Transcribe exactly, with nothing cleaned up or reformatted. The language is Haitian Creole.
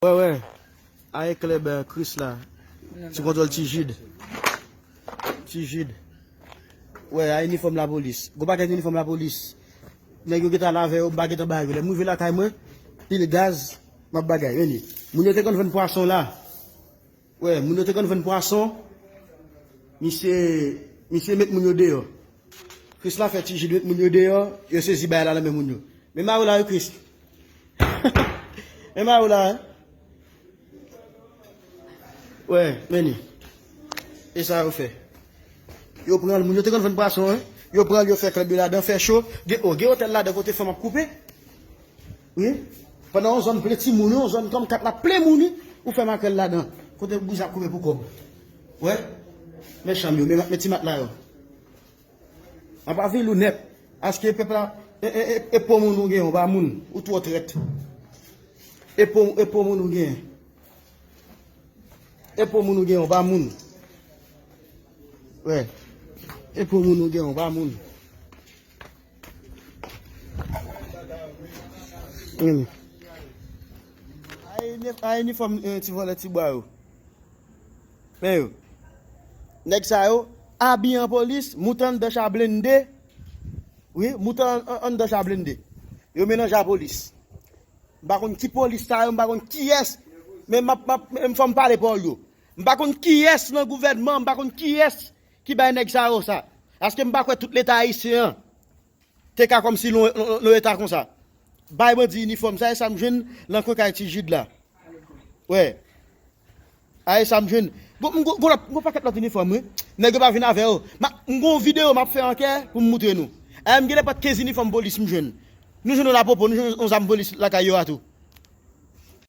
Wè, wè. Aye klèb, eh, Chris la. Sou kontwòl Ti Jid. Ti Jid. Wè, a inifòm lapolis. Gwo pakèt inifòm lapolis. Nèg yo gentan lave yo, m pa gentan ba yo. Lè m rive lakay mwen, pil gaz, m ap bagay. Men li. Moun yo te konn vann pwason la. Wè, moun yo te konn vann pwason. Misye, misye met moun yo deyò. Chris la fè Ti Jid met moun yo deyò, yo sezi bagay la nan men moun yo. Men mari w la wi, Chris. Men mari w la wi. Wè, men li. E sa yo fè. Yo pran l, moun yo te konn vann pwason, wi. Yo pran l, yo fè klèb yo ladan, fè cho. Gen, oh, gen otèl ladan kote fanm ap koupe. Wi. Pandan yon zòn plen timoun, yon zòn kòm kat la plen moun, wi. Ou fè makrèl ladan. Kote bouzen ap koupe pou kòb. Wè. Men chanm yo, men, men ti matla yo. Apa vil ou nèt. Aske pèp la, e, e, e, e po moun ou gen, ou pa moun. Ou twò trèt. E po, e po moun ou gen. E po moun ou gen, ou pa moun. Wè. E po moun ou gen, ou pa moun. Hmm. Ay, ni- ay, inifòm, eh, ti vòlè ti bwa yo. Men yo. Nèg sa yo, abiye an polis, moute anndan cha blende. Wi, moute an, an, anndan cha blende. Yo melanje a polis. M pa konn ki polis sa yo, m pa konn kiyès. Men m ap, m ap, men fò m pale pawòl yo. M pa konn kiyès nan gouvènman, m pa konn kiyès ki bay nèg sa yo sa. Paske m pa kwè tout leta ayisyen an te ka kòmsi nan, nan, nan eta konsa. Bay bandi inifòm sa, e sa m jwenn nan kwen kay Ti Jid la. Wè. A, e sa m jwenn. Gon, m gon, gon lòt, gon pakèt lòt inifòm, wi. Nèg yo pa vin avè yo. Ma, m gon videyo m ap fè ankè pou m moutre nou. A, m gen nenpòt kenz inifòm polis m jwenn. Nou jwenn yo la pwopo, nou jwenn yon zam polis lakay yo a tou.